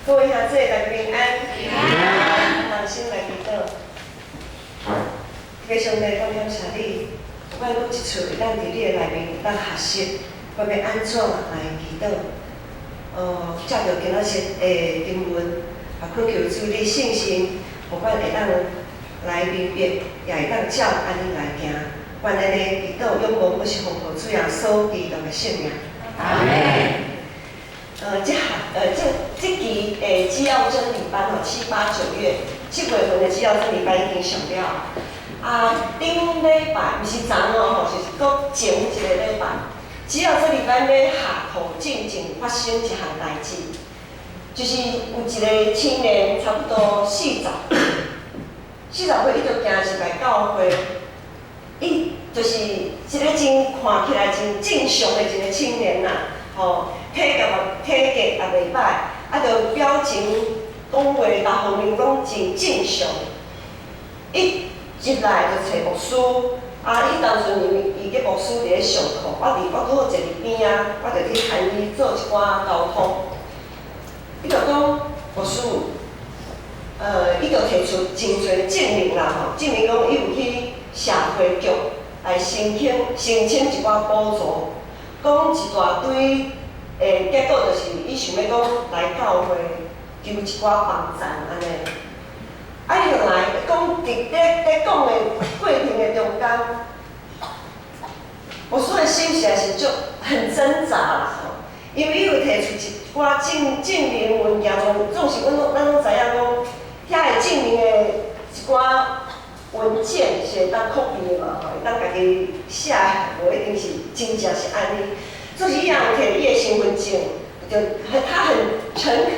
各位兄弟，大家平安。平安。同心來祈禱。天父上帝，我感謝你，我閣一次會當佇你的內面會當學習，我欲按怎來祈禱。照著今仔日的經文，啊，懇求主你聖神，予阮會當來明白，也會當照按呢來行。願咱的祈禱仰望，閣是奉靠主耶穌基督的聖名。阿門。這學這這期的基要真理班吼，七八九月，7月份的基要真理班已經上了。啊，頂禮拜，毋是昨哦吼，是閣前一个禮拜，基要真理班欲下課進前發生一項代誌，就是有一個青年差不多四十，40歲，伊就行入來教會，伊就是一個真看起來真正常的一個青年啦，吼，體格也袂歹，啊，著表情講話逐方面攏真正常。伊入來就揣牧師，啊，伊當陣因為伊佮牧師佇咧上課，我拄好坐佇邊仔，我就去和伊做一寡溝通。伊就講牧師，伊就提出真濟證明啦吼，證明講伊有去社會局來申請一寡補助，講一大堆，結果就是伊想欲講來教會求一寡幫贊按呢。啊，伊後來講佇咧講的過程的中間，牧師的心實在是足很掙扎啦吼，因為伊有提出一寡證明文件，總是阮攏知影講，遐會證明的一寡文件是會當 copy 的嘛吼，會當家己寫，無一定是真正是按呢。所以伊也有提伊的身份證，就他很誠懇，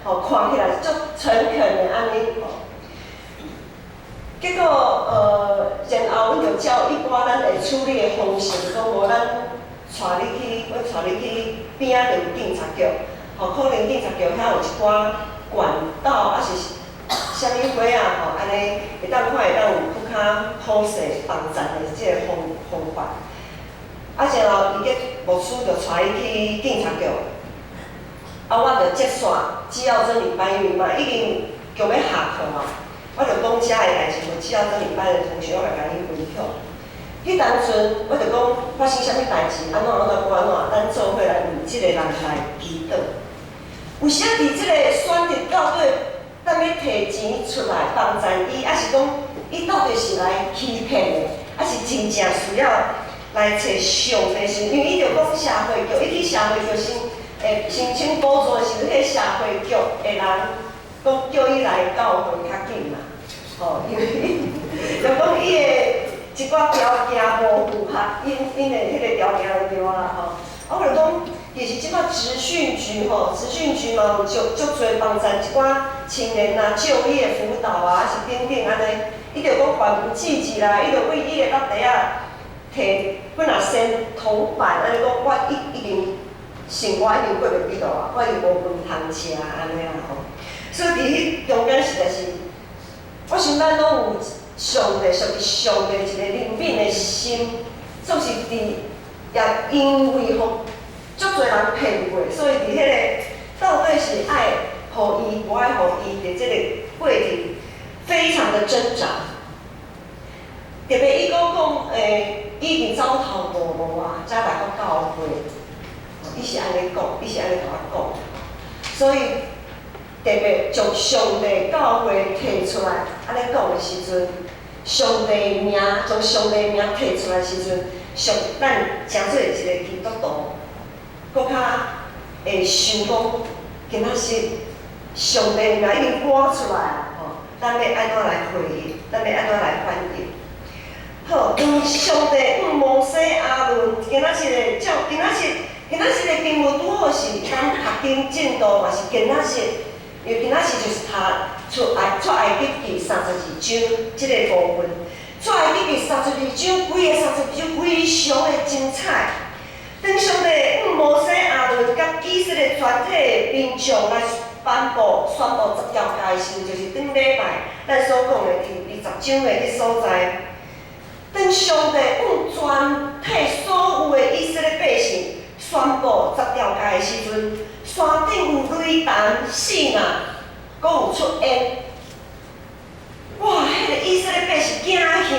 吼，看起來足誠懇的按呢吼。結果然後阮就照一般咱會處理的方式，就講無咱帶你去，阮帶你去邊仔就有警察局，吼，可能警察局遐有一寡管道，抑是啥物貨啊，吼，按呢會當看會當有閣較妥善幫贊的這个方法。啊，然後伊佮牧師就帶伊去警察局，啊，我就接線基要真理班，因為嘛已經就欲下課啊。我就講遮的代誌，予基要真理班的同學，我來共伊分享。彼當陣，我就講發生啥物代誌，按怎按怎按怎，咱做伙來為這個人來祈禱。有時啊，佇這個選擇到底當欲提錢出來幫贊伊，抑是講伊到底是來欺騙的，抑是真正需要來揣上帝時？因為伊就講社會局，伊去社會局申請補助的時陣，彼個社會局的人講叫伊來教會較緊嘛，吼，因為就講伊的一寡條件無符合𪜶的彼個條件就對啊吼。啊，我就講，其實這擺職訓局吼，職訓局嘛有足濟幫贊一寡青年啊，就業輔導啊，抑是等等按呢。伊就講凡有志志啦，伊就為伊的落地仔提幾若仙銅板，按呢講我已經生活已經過袂去落啊，我已經無飯通食按呢啦吼。所以佇彼中間實在是，我想咱攏有上帝屬於上帝一個憐憫的心，總是佇也因為予足濟人騙過，所以佇彼個到底是愛予伊，無愛予伊，佇這個過程非常的掙扎。特別伊閣講，已經走投無路啊，才來到教會。伊是按呢講，伊是按呢共我講。所以特別將上帝教會提出來，按呢講的時陣，上帝名將上帝名提出來的時陣，上咱成做一個基督徒，閣較會想講，今仔日上帝名已經趕出來啊，吼，咱欲按怎來回應？咱欲按怎來反應？好，當上帝向摩西、亞倫，今仔日的照，今仔日的經文拄好是咱讀經進度嘛是今仔日，因為今仔日就是讀出埃及記32章這个部分。出埃及記三十二章，規个三十二章非常的精彩。當上帝向摩西、亞倫佮以色列全體的民眾來頒布十條誡的時陣，就是頂禮拜咱所講的佇20章的彼所在。當上帝向全體所有的以色列百姓宣布十條誡的時陣，山頂有雷霆、四若，閣有出煙。哇！彼個以色列百姓驚嚇，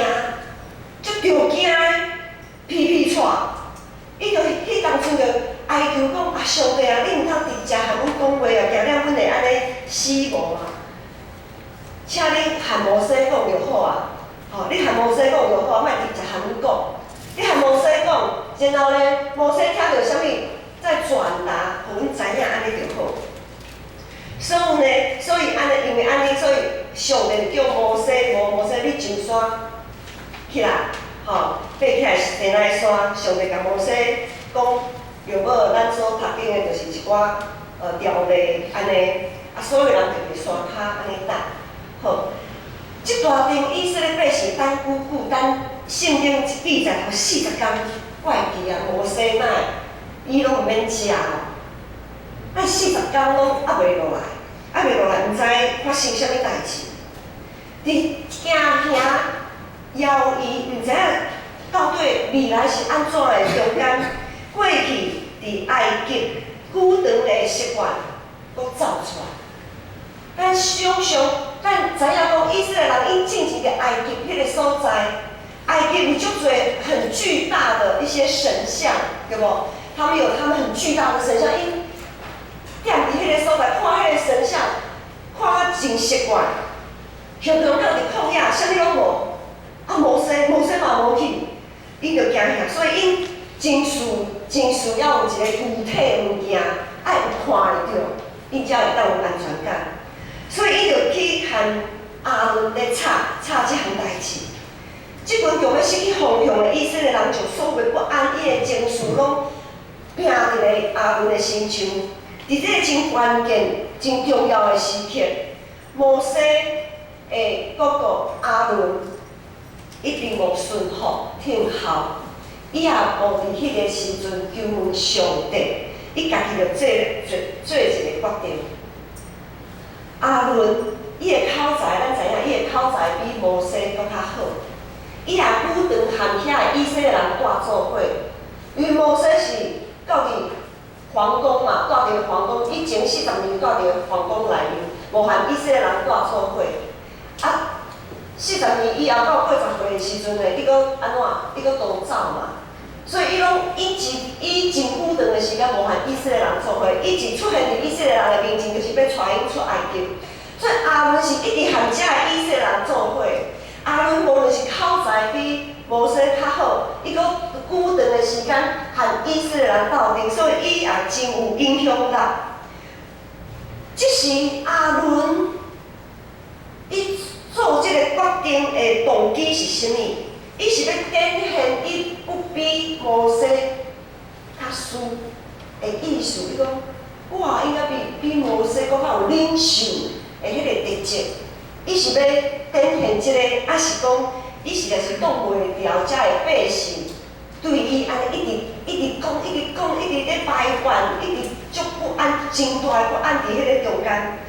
足著驚的，皮皮掣。伊就彼當陣就哀求講：啊，上帝啊，你毋通直接和阮講話啊，驚了阮會按呢死無啊！請你和摩西講就好啊，吼！你和摩西講就好，莫直接和阮講。你和摩西講，然後咧，摩西聽著啥物，再轉達，予阮知影按呢就好。所以呢，所以按呢，因為按呢，所以上帝就叫摩西，無摩西，你上山起來，吼，爬起來西奈山，上帝共摩西講，著無咱所讀經的，就是一寡條例按呢，啊，所有人就佇山跤按呢等。好，這大陣以色列百姓等久久，等聖經記載予40工，怪奇啊！摩西哪會，伊攏毋免食哦，啊四十工攏猶未落來，猶未落來，毋知發生啥物代誌。佇驚嚇猶豫，毋知影到底未來是按怎的中間，過去佇埃及久長的習慣，閣走出來。咱想象，咱知影講以色列人𪜶進前佇埃及彼個所在，埃及有足濟很巨大的一些神像，對無？他們有他們很巨大的神像，𪜶踮佇彼個所在看彼個神像，看甲真習慣。常常到佇曠野，啥物攏無，啊摩西，摩西嘛無去，𪜶就驚嚇，所以𪜶真需要有一個具體的物件，愛有看會著，𪜶才會當有安全感。所以伊就去和亞倫咧吵吵這項代誌。這群強欲失去方向的以色列人，就所謂不安，伊的情緒攏拚佇咧亞倫的身上。佇這個真關鍵、真重要的時刻，摩西的哥哥亞倫一定無順服聽候，伊也無佇彼個時陣求問上帝，伊家己就做做做一個決定。亞倫伊的口才，咱知影，伊的口才比摩西閣較好。伊也久長和遐个以色列人蹛做伙，因為摩西是到佇皇宮嘛，蹛佇皇宮，以前四十年蹛佇皇宮內面，無和以色列人蹛做伙。啊，四十年以後到80歲的時陣呢，伊閣按怎？伊閣逃走嘛。所以伊攏伊真伊真久長的時間無和以色列人做伙，伊一出現佇以色列人的面前，就是欲帶𪜶出埃及。所以亞倫是一直和遮个以色列人做伙。亞倫無論是口才比摩西較好，伊閣久長的時間和以色列人鬥陣，所以伊也真有影響力。這時亞倫伊做這個決定的動機是啥物？伊是欲展現伊不比摩西較輸的意思。伊講，我應該比摩西閣較有領袖的彼個特質。伊是欲展現這個，抑是講伊實在是擋袂牢，遮个百姓對伊按呢一直一直講，一直講，一直咧埋怨，一直足不安，真大的不安佇彼个中間。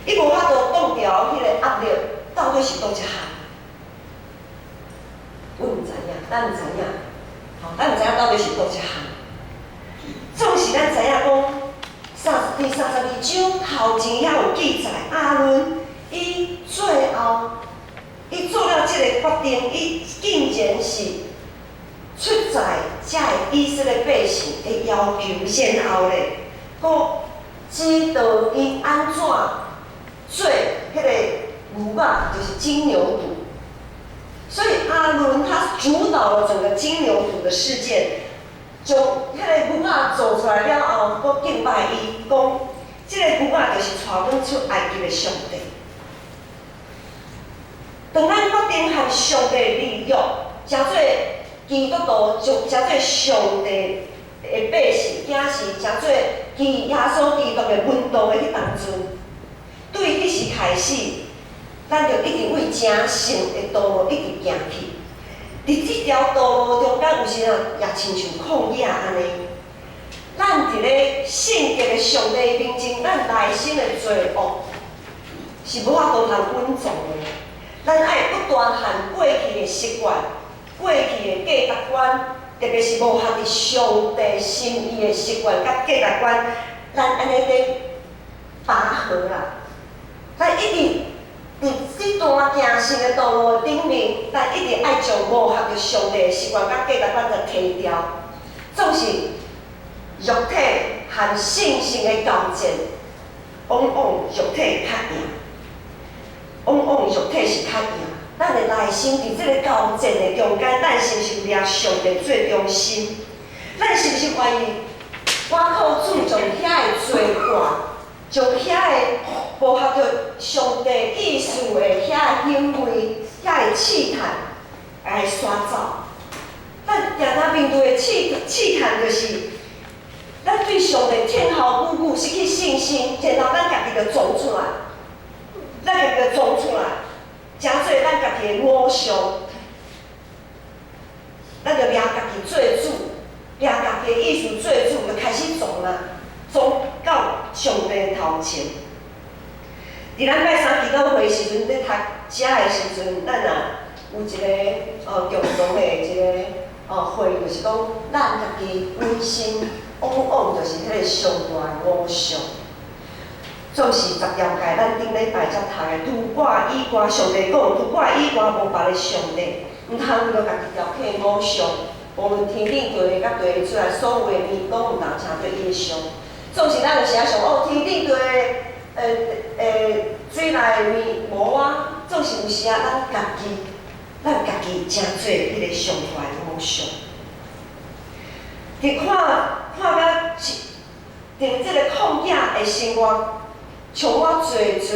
伊無法度擋牢彼个壓力，到底是佗一項？阮毋知影，咱毋知影，吼，咱毋知影到底是佗一項。總是咱知影講，佇32章頭前遐有記載，亞倫伊最後，伊做了這個決定，伊竟然是出在遮个以色列百姓的要求，然後咧，閣指導𪜶按怎做彼個牛仔，就是金牛犢。所以亞倫他主導了整個金牛犢的事件，將彼個牛仔做出來了後，閣敬拜伊，講這個牛仔就是帶阮出埃及的上帝。當咱決定和上帝立約，成做基督徒，就成做上帝的百姓，也是成做基耶穌基督的門徒的彼當陣，對彼時開始，咱就一直為成聖的道路一直行去。佇這條道路中間，有時啊也親像曠野按呢。咱佇咧聖潔的上帝面前，咱內心的罪惡是無法度通隱藏的。咱愛不斷和過去的習慣、過去的價值觀，特別是無合佇上帝心意的習慣佮價值觀，咱按呢咧拔河啦，咱一直佇這段行神的道路頂面，咱一直愛將無合著上帝的習慣佮價值觀來提掉，總是肉體和聖性的交戰，往往肉體較贏，往往肉體是較贏。咱的內心佇這個交戰的中間，咱是毋是掠上帝做中心？咱是毋是願意倚靠主將遐的罪過，將遐的無合著上帝意思的遐個行為、遐個試探來刷走？咱定定面對的試探就是，咱對上帝聽候久久失去信心，然後咱家己就裝出來，咱家己就裝出來，成做咱家己的偶像，咱就掠家己做主，掠家己的意思做主，就開始裝啊，裝到上帝頭前。佇咱拜三祈禱會時陣，咧讀遮的時陣，咱也有一個共同的一個會，就是講咱家己本身往往就是彼個上大的偶像。總是十條誡，咱頂禮拜才讀的，除我以外，上帝講，除我以外無別个上帝，毋通為著家己雕刻偶像，無論天頂地的佮地下出來所有的物，攏毋通成做伊的像。總是咱有時仔想，哦，天頂地的，水內的物無啊，總是有時仔咱家己成做彼個上大的偶像。佇看看甲是，佇這個曠野的生活，充滿濟濟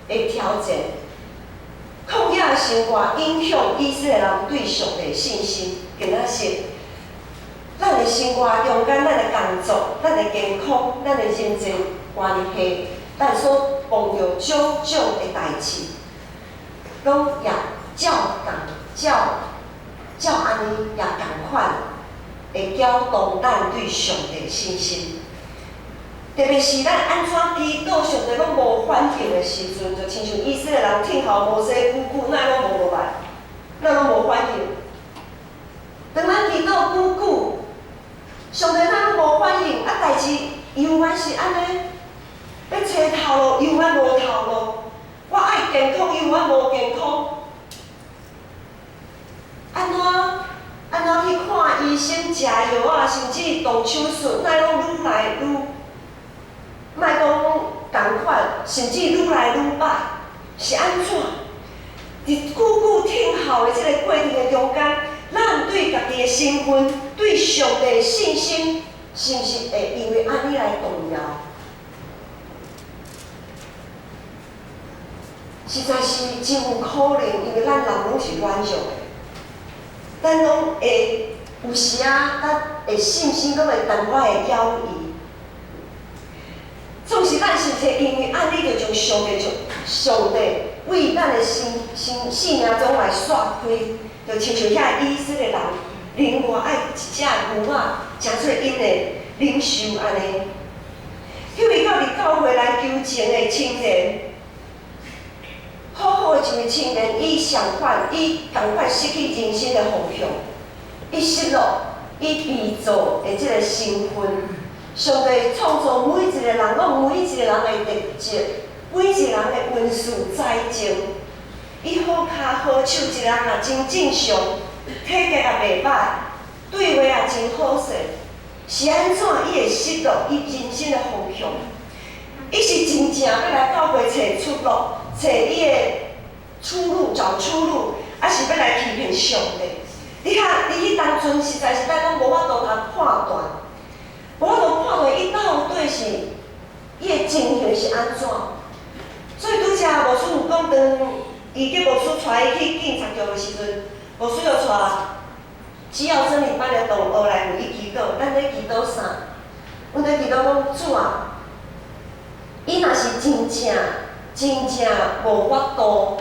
的挑戰。曠野的生活影響以色列人對上帝的信心。今仔日，咱的生活中間，咱的工作、咱的健康、咱的人際關係，咱所碰著種種的代誌，攏也照仝照照按呢也仝款，會攪動咱對上帝的信心。特別是咱按怎祈禱，上帝攏無反應的時陣，就親像以色列人聽候摩西久久，哪會攏無落來，哪攏無反應。當咱祈禱久久，上帝哪攏無反應，啊，代誌猶原是按呢，欲揣頭路猶原無頭路，我愛健康猶原無健康，按怎去看醫生、食藥啊，甚至動手術，哪攏愈來愈，莫講仝款，甚至愈來愈歹，是按怎？佇久久聽候的這個過程的中間，咱對家己的身份、對上帝的信心，是毋是會因為按呢來動搖？實在是真有可能，因為咱人攏是軟弱的，咱攏會有時仔，咱的信心攏會淡薄仔會猶豫。總是咱是毋是因為按呢，就將上帝將上帝為咱的生生生命中來煞開，就親像遐以色列人另外愛一隻牛仔，成做𪜶的領袖按呢。彼位到佇教會來求情的青年，好好的一位青年，伊相反，伊仝款失去人生的方向，伊失落，伊被造的這個身份。上帝創造每一個人，攏有每一個人的特質，每一個人的恩賜才情。伊好跤好手，一個人也真正常，體格也袂歹，對話也真好勢。是按怎伊會失落伊人生的方向？伊是真正欲來教會揣出路，揣伊的出路，找出路，抑是欲來欺騙上帝？你看，佇彼當陣實在是咱攏無法度通判斷。無法度判斷伊到底是伊的情形是按怎，所以拄才牧師有講，當伊叫牧師帶伊去警察局的時陣，牧師就帶只要真理班的同學來為伊祈禱。咱咧祈禱啥？阮咧祈禱講主啊，伊若是真正真正無法度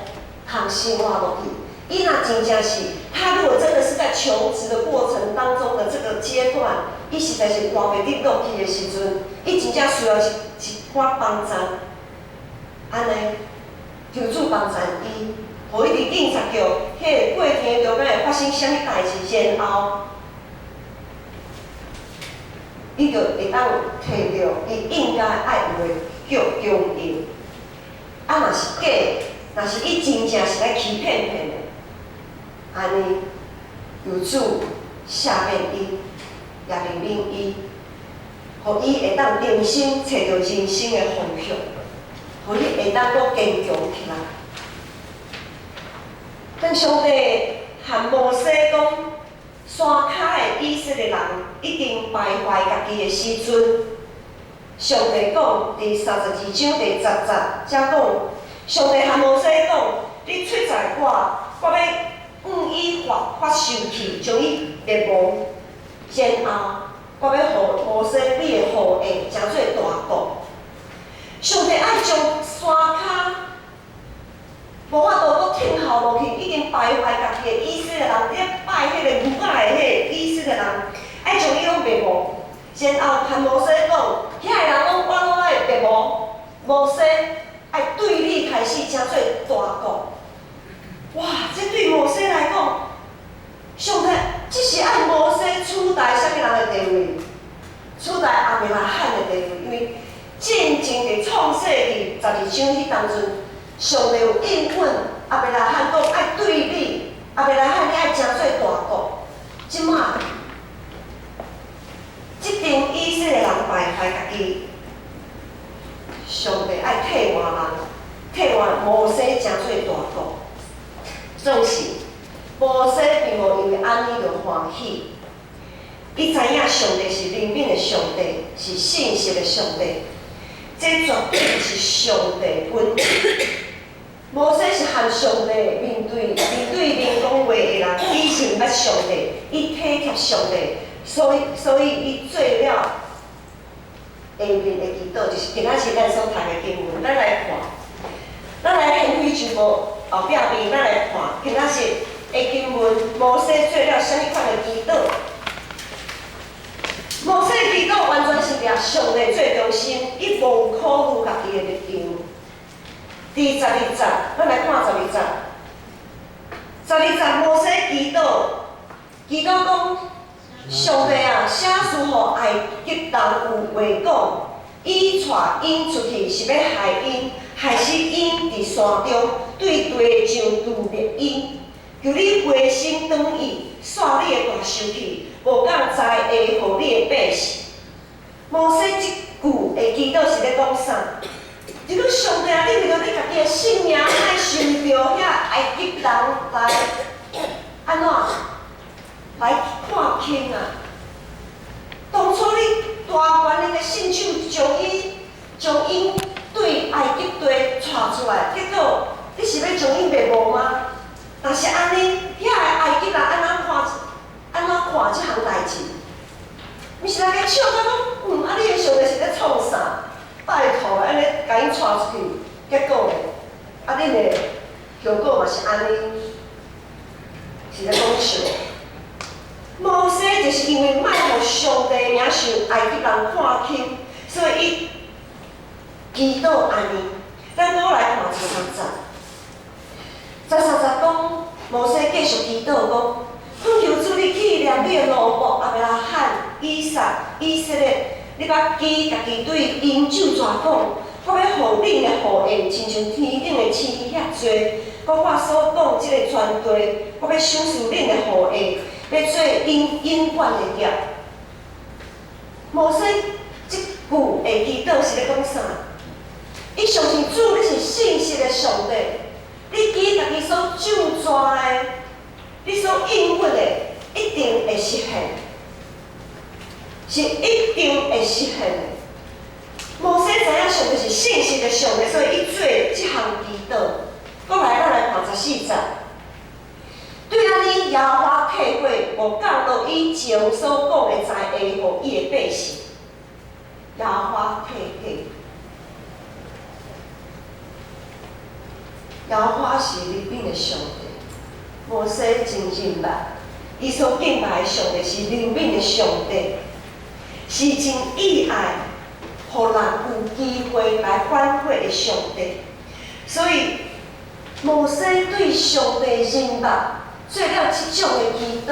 通生活落去，伊若真正是，他如果真的是在求職的過程當中的這個階段，伊實在是活袂得落去的時陣，伊真正需要一一寡幫助，按呢，求主幫助伊，予伊佇警察局彼個過程中間會發生啥物代誌，然後，伊就會當提著伊應該愛有的供應。啊，若是假，若是伊真正是來欺騙騙的，按呢，求主赦免伊，也憐憫伊，予伊會當重新揣著人生的方向，予伊會當閣堅強起來。當上帝和摩西講，山跤的以色列人已經敗壞家己的時陣，上帝講，佇32章第10節遮講，上帝和摩西講：你出在我，我欲向伊發發受氣，將伊滅亡。然後，我欲予摩西你的後裔成做大國。上帝愛將山跤無法度閣聽候落去，已經敗壞家己的以色列人，佇咧拜彼個牛仔的彼个以色列人，愛將伊攏滅亡。然後和摩西講，遐个人攏我攏愛滅亡。摩西愛對你開始成做大國。哇！這對摩西來講，上帝這是愛摩西取代啥物人的地位？取代亞伯拉罕的地位，因為進前佇創世記12章彼當陣，上帝有應允亞伯拉罕講愛對你，亞伯拉罕你愛成做大國。這馬，這陣以色列人敗壞家己，上帝愛替換人，替換摩西成做大國。總是摩西並無因為按呢就歡喜，伊知影上帝是憐憫的上帝，是信實的上帝，這絕對是上帝本意。摩西是和上帝面對面對面講話的人，伊是毋捌上帝，伊體貼上帝，所以伊做了下面的祈禱，就是今仔日咱所讀的經文，咱來看，咱來掀開舊無後壁面，咱來看今仔日的經文，摩西做了啥物款的祈禱？摩西的祈禱完全是掠上帝做中心，伊無考慮家己的立場。佇十二節，咱來看十二節。十二節，摩西祈禱，祈禱講：上帝啊，啥事予埃及人有話講？伊帶𪜶出去是欲害𪜶，害死𪜶佇山中，對地上誅滅𪜶。求你回心轉意，煞你的大受氣，無降災禍予你的百姓。摩西這句的祈禱是咧講啥？就講上帝啊，你為著你家己的性命，莫受著遐埃及人來按怎來看輕啊？當初你大權力的信手將𪜶對埃及地帶出來，結果你是欲將𪜶滅亡嗎？若是按呢，遐个埃及人按怎看？按怎看這項代誌？毋是來共笑甲講，啊，你的上帝是咧創啥？拜託，按呢共𪜶帶出去，結果咧，啊，恁的效果嘛是按呢，是咧講笑。摩西就是因為莫予上帝名受埃及人看輕，所以伊祈禱按呢。咱閣來看十三節，十三節講，摩西繼續祈禱講：懇求主你紀念你的奴僕亞伯拉罕、以撒、以色列，你捌記家己對𪜶咒詛講，我欲予恁的後裔親像天頂的星遐濟。閣我所講這個全地，我欲賞賜恁的後裔，欲做𪜶永遠的業。摩西這句的祈禱是咧講啥？伊相信主，你是信實的上帝，你記家己所咒詛的，你所應允的，一定會實現，是一定會實現的。摩西知影上帝是信實的上帝，所以伊做這項祈禱。閣來，咱來看14節。對按呢，耶和華退回，無降落以前所講的災禍予伊的百姓。耶和華退回，耶和華是憐憫的上帝。摩西真認捌，伊所敬拜的上帝是憐憫的上帝，是真意愛，予人有機會來反悔的上帝。所以，摩西對上帝認捌，做了這種的祈禱，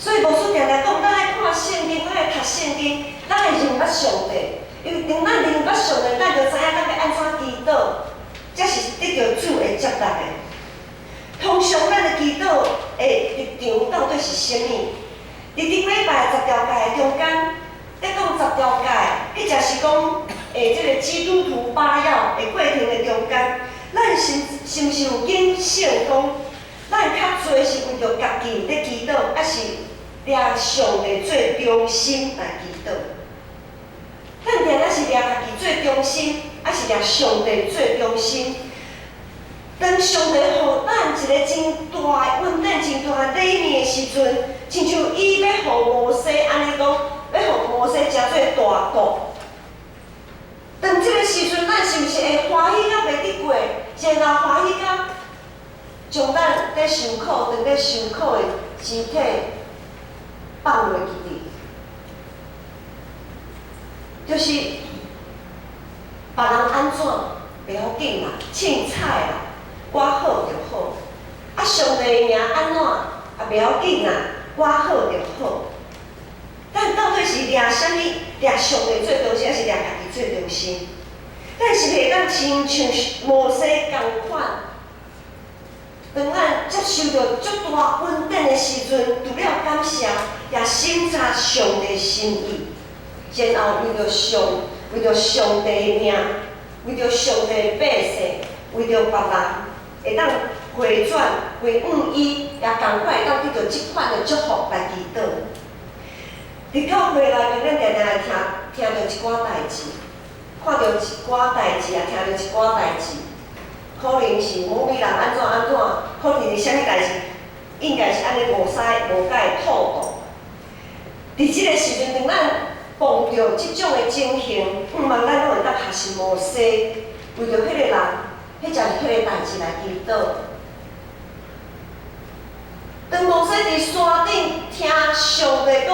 所以牧師定定講，咱愛看聖經，咱愛讀聖經，咱愛認捌上帝。因為當咱認捌上帝，咱就知影咱欲按怎祈禱，才是得著主的接納的。通常咱的祈禱的立場到底是啥物？佇頂禮拜十條誡的中間，咧講十條誡，彼才是講這个基督徒八要的過程的中間，咱是是毋是有警醒講，咱較濟是為著家己咧祈禱，抑是掠上帝做中心來祈禱？咱定定是掠家己做中心，抑是掠上帝做中心？當上帝予咱一个真大的恩典、真大的禮物的時陣，親像伊欲予摩西按呢講，欲予摩西成做大國。當這个時陣，咱是毋是會歡喜甲袂得過？然後歡喜甲將咱咧受苦、當咧受苦的肢體放落去佇，就是別人按怎袂要緊啦，凊彩啦。我好就好，啊，上帝的名按怎也袂要緊啦，我好就好。咱到底是掠啥物？掠上帝做中心，抑是掠家己做中心？咱是袂當親像摩西仝款，當咱接受著足大恩典的時陣，除了感謝，也審查上帝心意，然後為著上帝的名，為著上帝的百姓，為著別人，會當回轉歸向伊，也仝款會當得著這款的祝福來祈禱。佇教會內面，咱定定會聽著一寡代誌，看著一寡代誌，也聽著一寡代誌。可能是某某人按怎按怎，可能是啥物代誌，應該是按呢無使無解妥當。佇這个時陣，當咱碰著這種的情形，向望咱攏會當學習摩西，為著彼个人，彼才是彼个代誌來祈禱。當摩西佇山頂聽上帝講，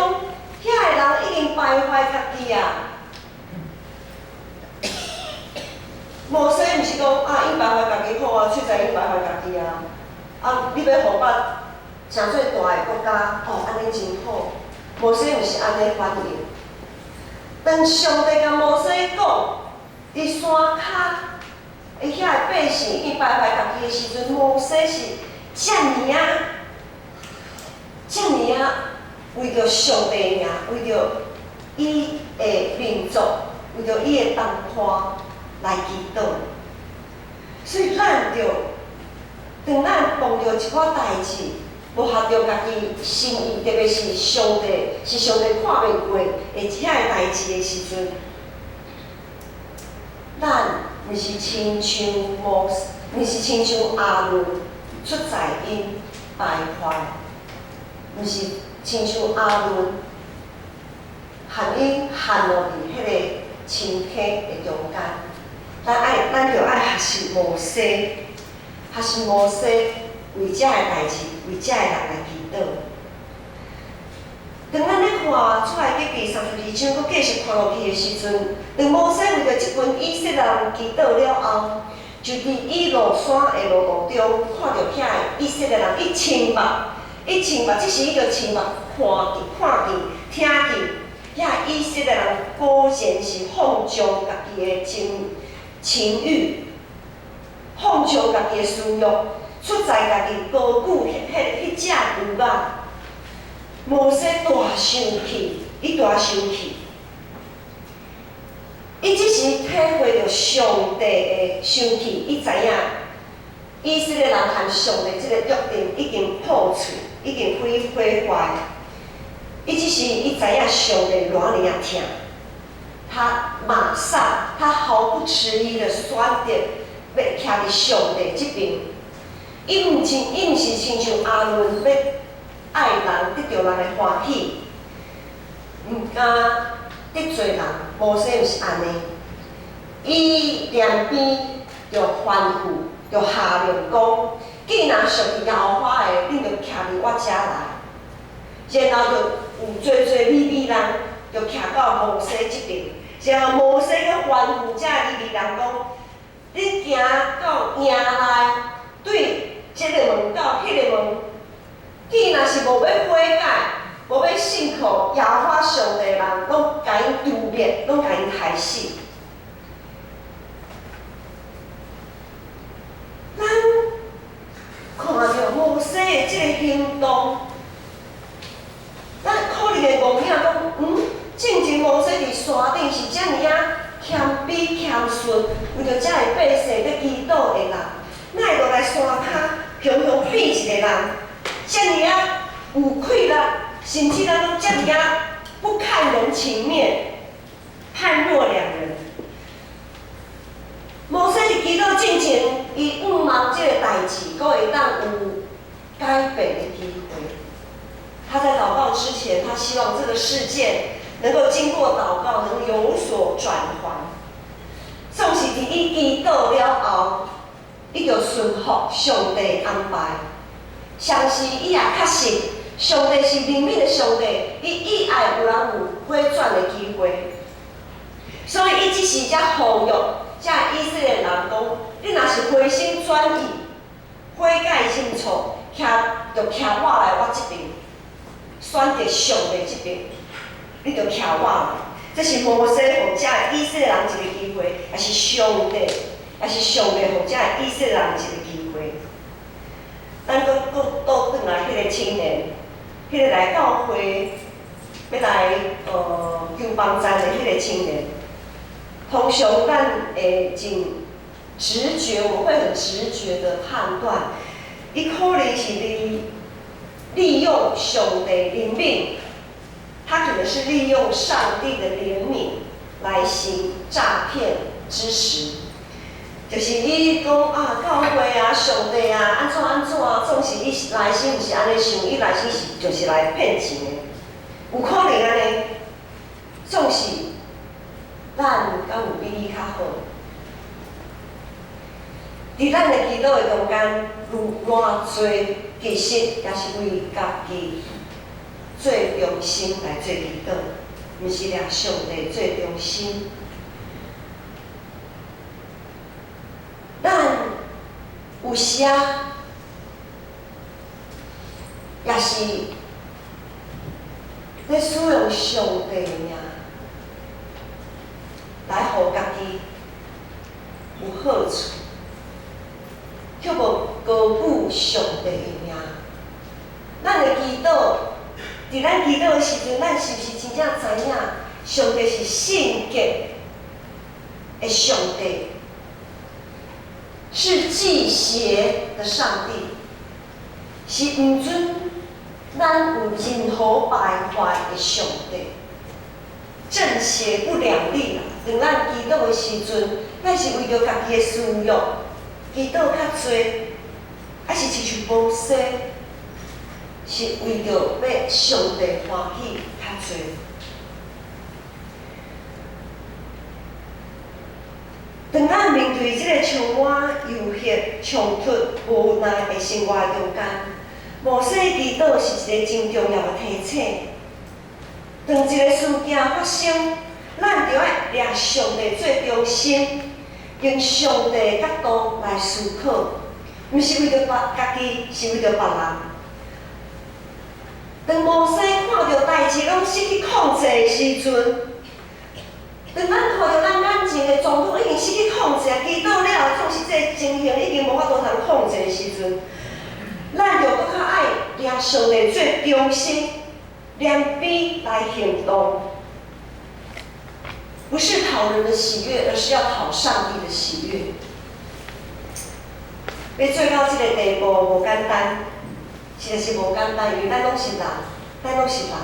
遐个人已經敗壞家己啊！摩西毋是講啊，𪜶敗壞家己好啊，喙知𪜶敗壞家己啊！啊，你欲予我成做大个國家，哦，按呢真好。摩西毋是按呢反應。當上帝共摩西講，佇山跤，伊遐个百姓已經敗壞家己的時陣，摩西是遮爾仔，遮爾仔為著上帝名，為著伊的民族，為著伊的同伴來祈禱。所以咱著，當咱碰著一寡代誌，無合著家己心意，特別是上帝，是上帝看袂過的這遐个代誌的時陣，咱毋是親像摩，毋是親像亞倫出在𪜶敗壞，毋是親像亞倫含𪜶陷落佇彼个深坑的中間。咱著愛學習摩西，學習摩西為這个代誌，為這个人來祈禱。當咱咧看出埃及記32章，閣繼續看落去的時陣，當摩西為著這群以色列人祈禱了後，就佇伊落山的路途中，看著遐个以色列人，伊親目，伊親目，這時伊就親目看見、看見、聽見，遐以色列人果然是放縱家己的情慾，放縱家己的私欲，出在家己高舉彼隻牛仔。摩西大生氣，伊大生氣，伊這時體會著上帝的生氣，伊知影以色列人和上帝這個約定已經破碎，已經毀壞。伊這時伊知影上帝偌爾仔疼，他馬上，他毫不遲疑的選擇欲徛佇上帝這邊。伊毋是親像亞倫欲愛人得著人的歡喜，毋敢得罪人。摩西毋是按呢，伊兩邊就吩咐，就下令講：既若屬於耶和華的，恁就徛佇我遮來。然後就有濟濟利未人就徛到摩西這邊，然後摩西閣吩咐這利未人講：恁行到營內，對這个門到彼个門，既若是無欲悔改，無欲信靠耶和華上帝的人，攏共𪜶誅滅，攏共𪜶刣死。咱看著摩西的這个行動，咱可能會戇影講，進前摩西佇山頂是遮爾仔謙卑謙順，為著遮个百姓咧祈禱的人，哪會落來山跤，雄雄變一個人，遮爾仔有氣力，甚至咱攏遮爾仔不看人情面，判若兩人。摩西佇祈禱進前，伊向望這個代誌，閣會當有改變的機會。他在禱告之前，他希望這個事件能夠經過禱告，能有所轉圜。總是佇伊祈禱了後，伊就順服上帝安排。同時，伊也確信上帝是憐憫的上帝，伊意愛有人有回轉的機會。所以，伊這時才呼籲遮以色列人講：你若是回心轉意、悔改認錯，徛就徛我來我這邊，選擇上帝這邊，你就徛我來。這是摩西予遮以色列人一個機會，也是上帝，也是上帝予遮以色列人一個機會。咱閣閣倒轉來，彼個青年，彼個來教會欲來求幫贊的彼個青年，通常咱會真直覺，我會很直覺的判斷，伊可能是利用上帝憐憫，他可能是利用上帝的憐憫來行詐騙之實，就是伊講啊，教會啊，上帝啊，按怎按怎啊，總是伊內心毋是按呢想，伊內心是就是來騙錢的，有可能按呢，總是咱敢有比伊較好？佇咱的祈禱的中間，有偌濟其實也是為家己做中心來做祈禱，毋是掠上帝做中心。咱有時啊，也是咧使用上帝的名來予家己有好處，卻無高舉上帝的名。咱的祈禱，佇咱祈禱的時陣，咱是毋是真正知影上帝是聖潔的上帝，是忌邪的上帝，是毋准咱有任何敗壞的上帝。正邪不兩立啦。當咱祈禱的時陣，咱是為著家己的私欲祈禱較濟，抑是親像摩西，是為著欲上帝歡喜較濟？當咱面對這个充滿誘惑、衝突、無奈的生活中間，摩西祈禱是一個真重要的提醒。當一个事件發生，咱就愛掠上帝做中心，用上帝的角度來思考，毋是為著別家己，是為著別人。當摩西看著代誌攏失去控制的時陣，當咱看著咱眼前的狀況已經失去控制，祈禱了後，總是這个情形已經無法度通控制的時陣，咱就閣較愛掠上帝做中心，憐憫來行動，不是討人的喜悅，而是要討上帝的喜悅。欲做到這个地步無簡單，實在是無簡單，因為咱攏是人，咱攏是人。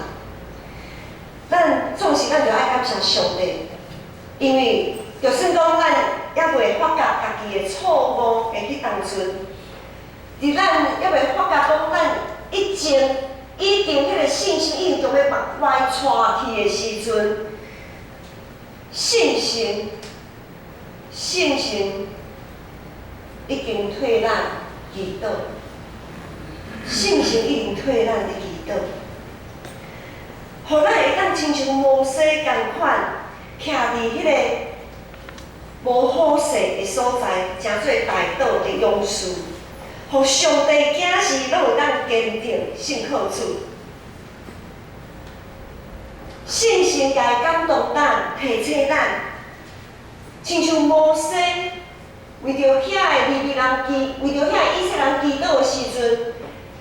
咱總是咱就愛感謝上帝，因為就算講咱猶未發覺家己的錯誤的彼當陣，佇咱猶未發覺講咱已經彼个信心已經將欲歪跩去的時陣，信心已經替咱祈禱，信心已經替咱佇祈禱，予咱會當親像摩西仝款，徛佇彼個無好勢的所在，成做代禱的勇士，予上帝囝兒攏會當堅定信靠主。聖神共伊感動咱，提醒咱，親像摩西為著遐个利未人祈，為著遐个以色列人祈禱的時陣，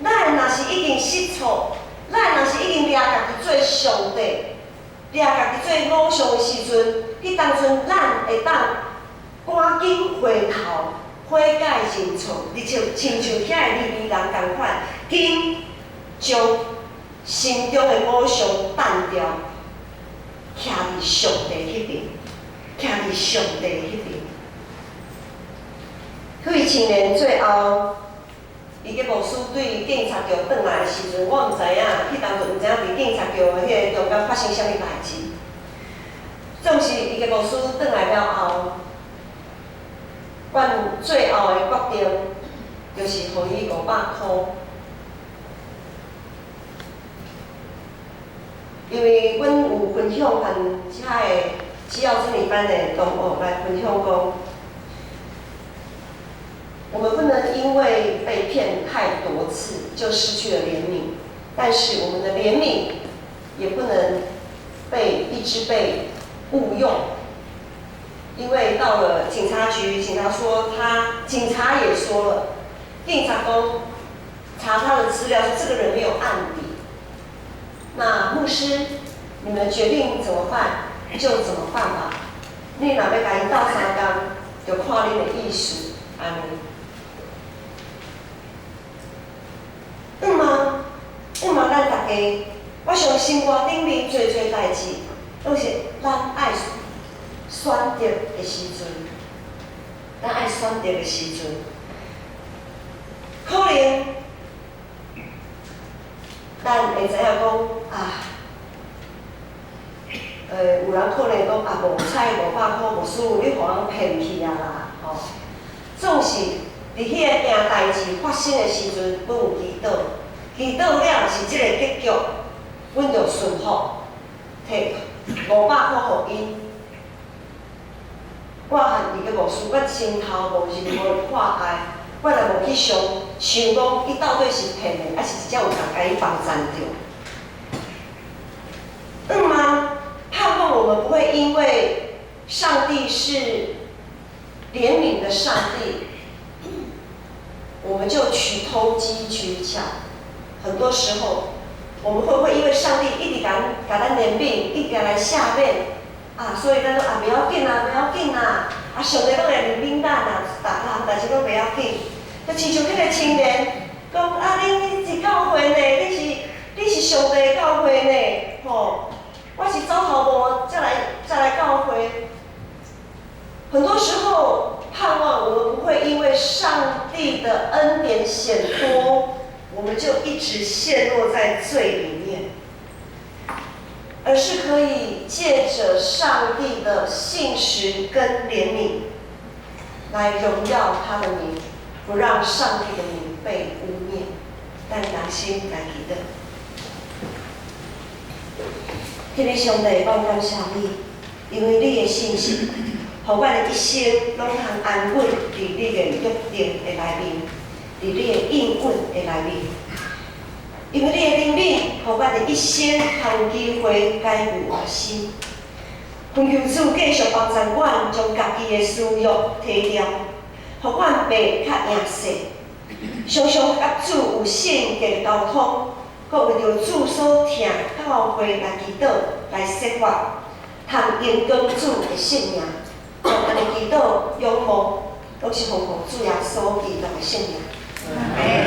咱若是已經失措，咱若是已經掠家己做上帝，掠家己做偶像的時陣，彼當陣咱會當趕緊回頭悔改認錯，你就親像遐个利未人仝款，緊將心中的偶像擲掉，徛佇上帝彼邊，徛佇上帝彼邊。彼位青年最後，伊個牧師對警察局轉來的時陣，我毋知影，彼當陣毋知影佇警察局的彼个中間發生啥物代誌。總是伊個牧師轉來了後，阮最後的決定就是予伊500箍。因為阮有分享和遮个只要真理班的同學來分享講，我們不能因為被騙太多次就失去了憐憫，但是我們的憐憫也不能被一直被誤用，因為到了警察局，警察說他，警察也說了，警察講查他的資料說這個人沒有案底。那牧師，你們決定怎麼辦就怎麼辦吧。你若欲共伊鬥相共，就看恁的意思，按呢。毋嘛，毋嘛，咱大家，我相信生活頂面濟濟代誌，攏是咱愛選擇的時陣，咱愛選擇的時陣，可能咱會知影講啊，有人可能講啊，無彩500箍，牧師，你予人騙去啊啦，吼。總是佇彼个件代誌發生的時陣，阮有祈禱，祈禱了是這個結局，阮就順服，提500箍予𪜶。我和伊個牧師，我心頭無任何的掛礙，我也無去想想講伊到底是騙的，抑是真正有人共伊幫贊著。毋嘛，盼望我們不會因為上帝是憐憫的上帝，我們就去投機取巧。很多時候，我們會不會因為上帝一直共咱憐憫，一直共咱赦免啊，所以咱攏啊袂要緊啊，袂要緊啊，啊上帝攏會憐憫咱啊，逐項代誌攏袂要緊。就親像彼個青年講啊，恁是教會呢，你是上帝的教會呢，吼，我是走頭路才來教會。很多時候，盼望我們不會因為上帝的恩典顯多，我們就一直陷落在罪裡面，而是可以借着上帝的信實跟憐憫，來榮耀他的名，不讓上帝的名被污衊。咱同心來祈禱。天父上帝，我感謝你，因為你的信實，予阮的一生攏通安穩佇你的約定的內面，佇你的應允的內面。因為你的憐憫，予阮的一生通有機會改過換新。懇求主繼續幫助阮，將家己的私欲提掉，予阮變較嬰細，常常佮主有性格的溝通，閣為著主所疼教會來祈禱、來設法，通榮光主的聖名。將按呢祈禱仰望，攏是奉靠主耶穌基督的聖名。阿們。